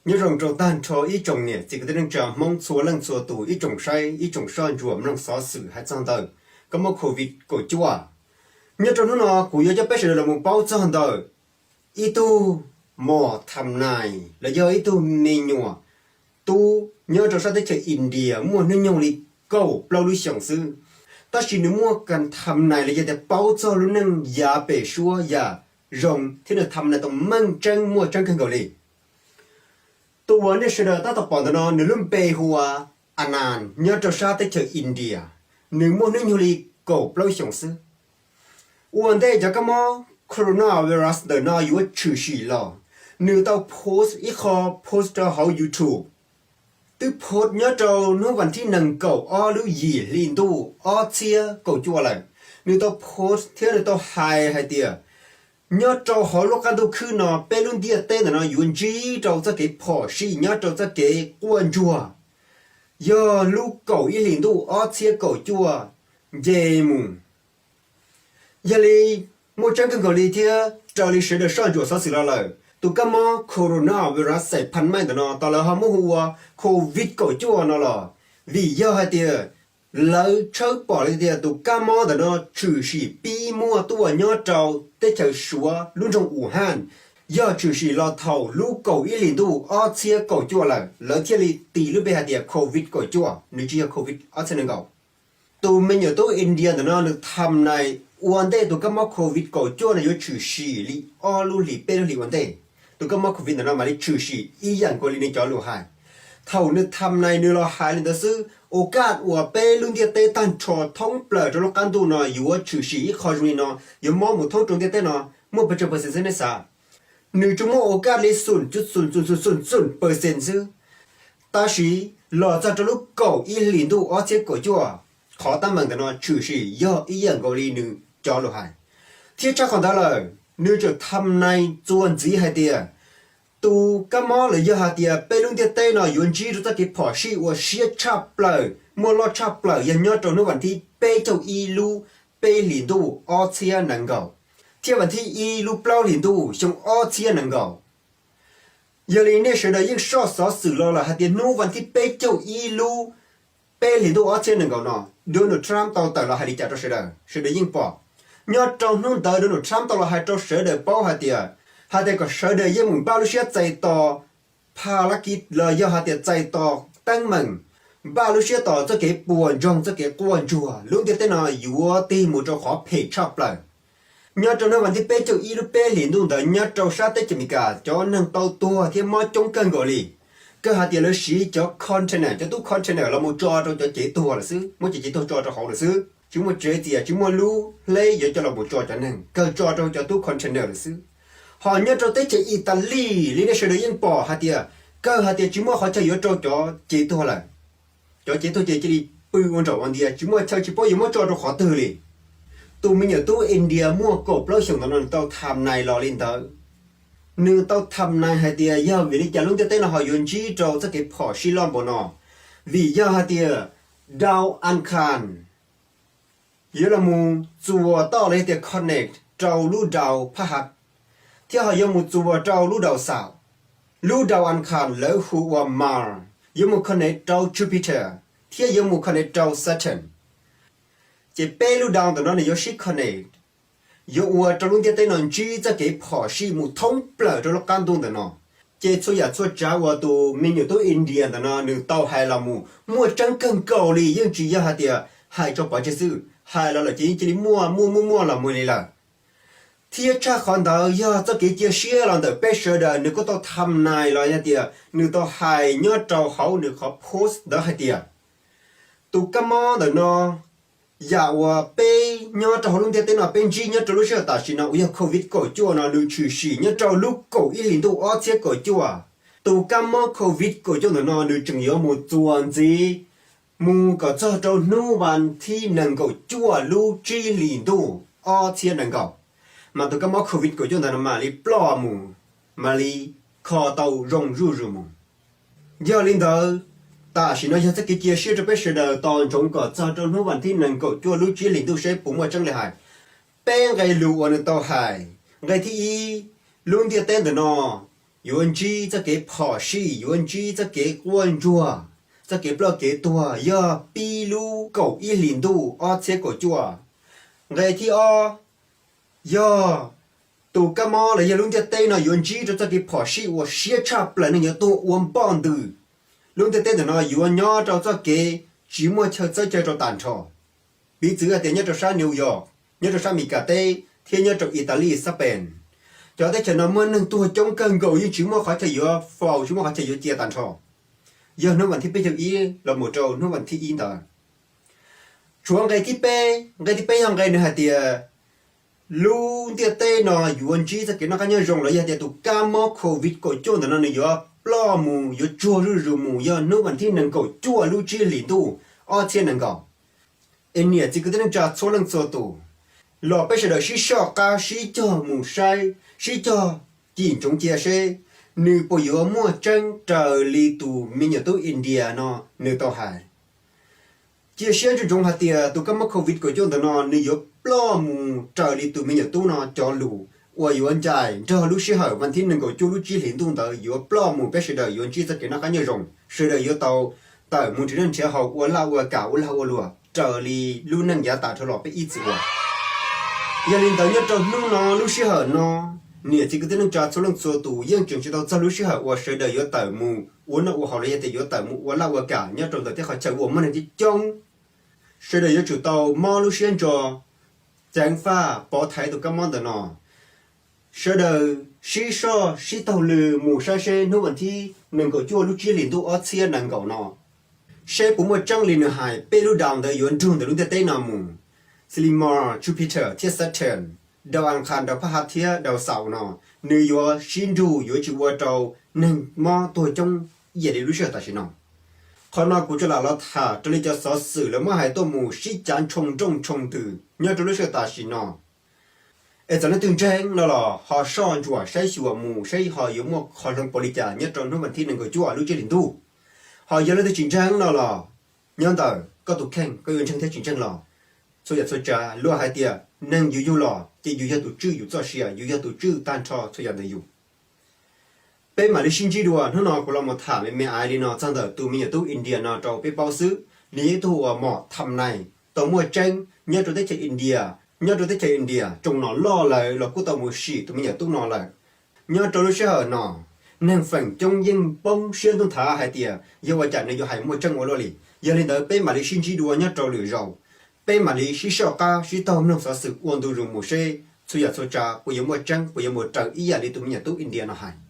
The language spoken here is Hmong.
Nyob zoo rau tag nrho ib tsoom niam txiv kwv tij neej tsa Hmoob txhua leej txhua tus, ib tsoom saib ib tsoom soj ntsuam mloog xov xwm hais txog ntawm kab mob covid kaum cuaj. Nyob rau hnub no kuv yuav coj peb sawv daws los mus paub txog ntawm ib tug mos tham nais los yog ib tug me nyuam tub nyob rau sab teb chaws India muaj hnub nyoog li kaum plaub lub xyoos xwb, tab sis nws muaj kas tham nais los yog tias paub txog lub neej yav pem suab yam zoo thiab nws tham nais tau meej tseeb muaj tseeb kawg nkaus li. Tus uas nej sawv daws tab tom pom ntawm no nws lub npe hu ua Anan nyob rau sab teb chaws India, nws muaj hnub nyoog li kaum plaub xyoos xwb. Ua ntej cov kab mob coronavirus ntawm no yuav tshwm sim los, nws tau post ib qho post rau hauv YouTube, twb post nyob rau hnub vas thib nees nkaum ob lub yim hli ntuj ob txhiab kaum cuaj lawm. Nws tau post thiab nws tau hais hais tias nyob rau hauv lub qab ntuj khwb no peb lub ntiaj teb ntawm no yuav ntsib rau txoj kev phom sij nyob rau txoj kev quaj ntsuag, yog lub kaum ib hlis ntuj ob txhiab kaum cuaj nce mus. Yog li muaj tseeb kawg nkaus li thiab raws li sawv daws soj ntsuam xov xwm los lawm, tus kab mob coronavirus xais phan maij ntawm no tau lawv ho muab hu ua covid kaum cuaj no los vim yog hais tias lawv tshawb pom li tias tus kab mob ntawm no tshwm sim pib muaj tuaj nyob rau teb chaws Suav lub nroog Wuhan, yog tshwm sim los thaum lub kaum ib hlis ntuj ob txhiab kaum cuaj lawm, lawv thiaj li tis lub npe hais tias covid kaum cuaj, nws tsis yog covid ob txhiab nees nkaum. Tus me nyuam tub India ntawm no nws tham nais ua ntej tus kab mob covid kaum cuaj no yuav tshwm sim li ob lub hlis peb lub hlis ua ntej, tus kab mob covid ntawm no mam li tshwm sim ib yam nkaus li nws cov lus hais. Thaum nws tham nais nws los hais li ntawd xwb, ua kaj uas peb lub ntiaj teb tag nrho thoob plaws rau lub qab ntuj no yuav tshwm sim ib qho zoo li no, yuav mob mus thoob rau ntiaj teb no, muaj pes tsawg percent xwb nej xav? Nws tsuas muaj ua kaj li xum xum xum xum xum xum percent xwb. Tab sis los txog rau lub kaum ib hlis ntuj ob txhiab kaum cuaj, qhov teeb meem ntawm no tshwm sim yog ib yam nkaus li nws cov lus hais. Thiab tshaj qhov ntawd lawm, nws tseem tham nais txuas ntxiv hais tias tus kab mob los yog hais tias peb lub ntiaj teb no yuav ntsib rau txoj kev phom sij uas siab tshaj plaws muaj loj tshaj plaws yog nyob rau hnub vas thib peb caug ib lub peb hlis ntuj ob txhiab nees nkaum, thiab vas thib ib lub plaub hlis ntuj xyoo ob txhiab nees nkaum. Yog li nej sawv daws yeej soj xov xwm los lawm hais tias hnub vas thib peb caug ib lub peb hlis ntuj ob txhiab nees nkaum no, Donald Trump tau tawm los hais li cas rau sawv daws, sawv daws yeej pom. Nyob rau hnub ntawd Donald Trump tau los hais rau sawv daws paub hais tias, hais tias kom sawv daws yeej mus npaj lub siab txais tos phaj lab kij los yog hais tias txais tos teeb meem, npaj lub siab tos txoj kev puas ntsoog txoj kev quaj ntsuag, lub ntiaj teb no yuav tig mus rau qhov phem tshaj plaws. Nyob rau hnub vas thib peb caug ib lub peb hlis ntuj ntawd nyob rau sab teb chaws Amelikas cov neeg tau tuag thiab mob coob kawg nkaus li. Kawg hais tias lawv siv cov container, cov tub container los mus tso rau cov cev tuag lawm xwb, muab cov cev tuag tso rau hauv lawm xwb, tsis muaj tsev txias, tsis muaj lub hleb yuav coj los mus tso cov neeg, kawg tso rau cov tub container lawm xwb. Ho nyob rau teb chaws Italis li nej sawv daws yeej pom hais tias, kawg hais tias tsis muaj qhov chaw yuav rau cov cev tuag lawm. Cov cev tuag ces cia li pw ua nraum ua ntiag, tsis muaj chaw, tsis paub yuav muab tso rau qhov twg li. Tus me nyuam tub India muaj kaum plaub xyoos ntawm no nws tau tham nais los li ntawd. Nws tau tham nais hais tias yog vim li cas lub ntiaj teb no ho yuav ntsib rau txoj kev phom sij loj npaum no, vim yog hais tias dau Ankhan yuav los mus txuas toj los yog tias connect rau lub dau Phab Hav, thiab ho yuav mus txuas rau lub dau Saum. Lub dau Ankhan lawv hu ua Mars, yuav mus connect rau Jupiter, thiab yuav mus connect rau Saturn. Ces peb lub dau ntawm no nws yuav sib connect, yuav ua rau lub ntiaj teb no ntsib txoj kev phom sij mus thoob plaws rau lub qab ntuj ntawm no. Ces txhua yam txhua tsav uas tus me nyuam tub India ntawm no nws tau hais los mus muaj tseeb kawg nkaus li, yeej tsis yog hais tias hais tso pov tseg xwb, hais los lawm ces yeej cia li muaj muaj muaj muaj los mus li lawm. Thiab tshaj qhov ntawd yog txoj kev cia siab los ntawm peb sawv daws, nws kuj tau tham nais los yog tias nws tau hais nyob rau hauv nws qhov post ntawd hais tias tus kab mob ntawm no, yam uas peb nyob rau hauv lub ntiaj teb no peb ntsib nyob rau lub sij hawm tam sim no uas yog covid kaum cuaj no nws tshwm sim nyob rau lub kaum ib hlis ntuj ob txhiab kaum cuaj. Tus kab mob covid kaum cuaj ntawm no nws tseem yuav mus txuas ntxiv mus kom txog rau hnub vas thib nees nkaum cuaj lub tsib hlis ntuj ob txhiab nees nkaum, mas tus kab mob covid kaum cuaj ntawd no mam li ploj mus, mam li kho tau zoo zuj zus mus. Yog li ntawd, tam sim no yog txoj kev cia siab rau peb sawv daws tos ntsoov kom txog rau hnub vas thib nees nkaum cuaj lub tsib hlis ntuj seb puas muaj tseeb li hais. Peb nqe lus uas nws tau hais, nqe thib ib, lub ntiaj teb ntawm no yuav ntsib txoj kev phom sij, yuav ntsib txoj kev quaj ntsuag, txoj kev ploj kev tuag yog pib lub kaum ib hlis ntuj ob txhiab kaum cuaj. Nqe thib ob yog tus kab mob los yog lub ntiaj teb no yuav ntsib rau txoj kev phom sij uas siab tshaj plaws, neeg yuav tuag ua npoj ntws. Lub ntiaj teb ntawm no yuav nyob rau txoj kev tsis muaj chaw txawb chaw rau tag nrho. Piv txwv hais tias nyob rau sab New York, nyob rau sab Amelikas teb thiab nyob rau Italy, Spain, cov teb chaws no muaj neeg tuag coob kawg nkaus yeej tsis muaj qhov chaw yuav faus, tsis muaj qhov chaw yuav cia tag nrho. Yog hnub vas thib peb caug ib los mus rau hnub vas thib ib ntawd. Tshuav nqe thib peb, nqe thib peb yog nqe nws hais tias lub ntiaj teb no yuav ntsib txoj kev noj qab nyob zoo los yog tias tus kab mob covid kaum cuaj ntawm no nws yuav ploj mus, yuav tsuag zuj zus mus yog hnub vas thib nees nkaum cuaj lub tsib hlis ntuj ob txhiab nees nkaum. Es niam txiv kwv tij neej tsa txhua leej txhua tus, los peb sawv daws sib soj qab sib cog mus saib, sib cog cim ntsoov cia seb nws puas yuav muaj tseeb raws li tus me nyuam tub India no nws tau hais. Cia siab ntsoov ntsoov hais tias tus kab mob covid kaum cuaj ntawm no nws yuav ploj mus raws li tus me nyuam tub no cov lus uas yuav ncaim nrog lub sij hawm vas thib nees nkaum cuaj lub tsib hlis ntuj ntawd yuav ploj mus, peb sawv daws yuav ntsib txoj kev noj qab nyob zoo, sawv daws yuav tau tawm mus nrhiav noj nrhiav haus, ua laj ua kam, ua lag ua luam raws li lub neej yav tas dhau los peb ib txwm ua. Yog li ntawd nyob rau hnub no lub sij hawm no, niam txiv kwv tij neej tsa txhua leej txhua tus yeej tseem tsis tau txog lub sij hawm uas sawv daws yuav tawm mus ua noj ua haus los yog tias yuav tawm mus ua laj ua kam nyob rau ntawm tej qhov chaw uas muaj neeg coob coob. Sawv daws yuav tsum tau mob lub siab ntso, ceev faj pov thaiv tus kab mob ntawm no. Sawv daws sib soj sib taug lw mus saib seb hnub vas thib nees nkaum cuaj lub tsib hlis ntuj ob txhiab nees nkaum no seb puas muaj tseeb li nws hais, peb lub daus ntawd yuav nrug ntawm lub ntiaj teb no mus. Slimar, Jupiter thiab Saturn, daus as khas, daus phab hav thiab daus xaum no, nws yuav sib nrug, yuav tsis ua rau neeg mob tuag coob ib yam li lub sij hawm tam sim no. Qhov no kuv tsuas lam los tham raws li cov xov xwm lawv muab hais tuaj mus sib cav nroo nrooj nroo ntws nyob rau lub sij hawm tam sim no. Es txawm leej twg ntseeg no los ho soj ntsuam saib xyuas mus saib ho yuav muaj qhov hloov paus li cas nyob rau hnub vas thib nees nkaum cuaj lub tsib hlis ntuj. Ho yog leej twg tsis ntseeg no los nyob ntawm koj tus kheej, koj yuav ntseeg thiab tsis ntseeg los txhua yam txhua tsav. Luag hais tias neeg yus yug los ces yus yog tus tswj yus txoj sia, yus yog tus tswj tag nrho txhua yam ntawm yus. Peb mam li sib ntsib dua. Hnub no kuv los mus tham me me aiv li no txog ntawm tus me nyuam tub India no rau peb paub xwb. Nws yog ib tug uas mom tham nais tau muaj tseeb nyob rau teb chaws India. Nyob rau teb chaws India tsoom nom loj lawm los kuj tau mus sim tus me nyuam tub no lawm. Nyob rau lub sij hawm no, neeg feem coob yeej poob siab ntuj nthav hais tias yog ua cas nws yuav hais muaj tseeb ua luaj li. Yog li ntawd peb mam li sib ntsib dua nyob rau lwm zaus. Peb mam li sib soj qab sib taug mloog xov xwm ua ntu zus mus seb txhua yam txhua tsav puas yuav muaj tseeb, puas yuav mus raws ib yam li tus me nyuam tub India no hais.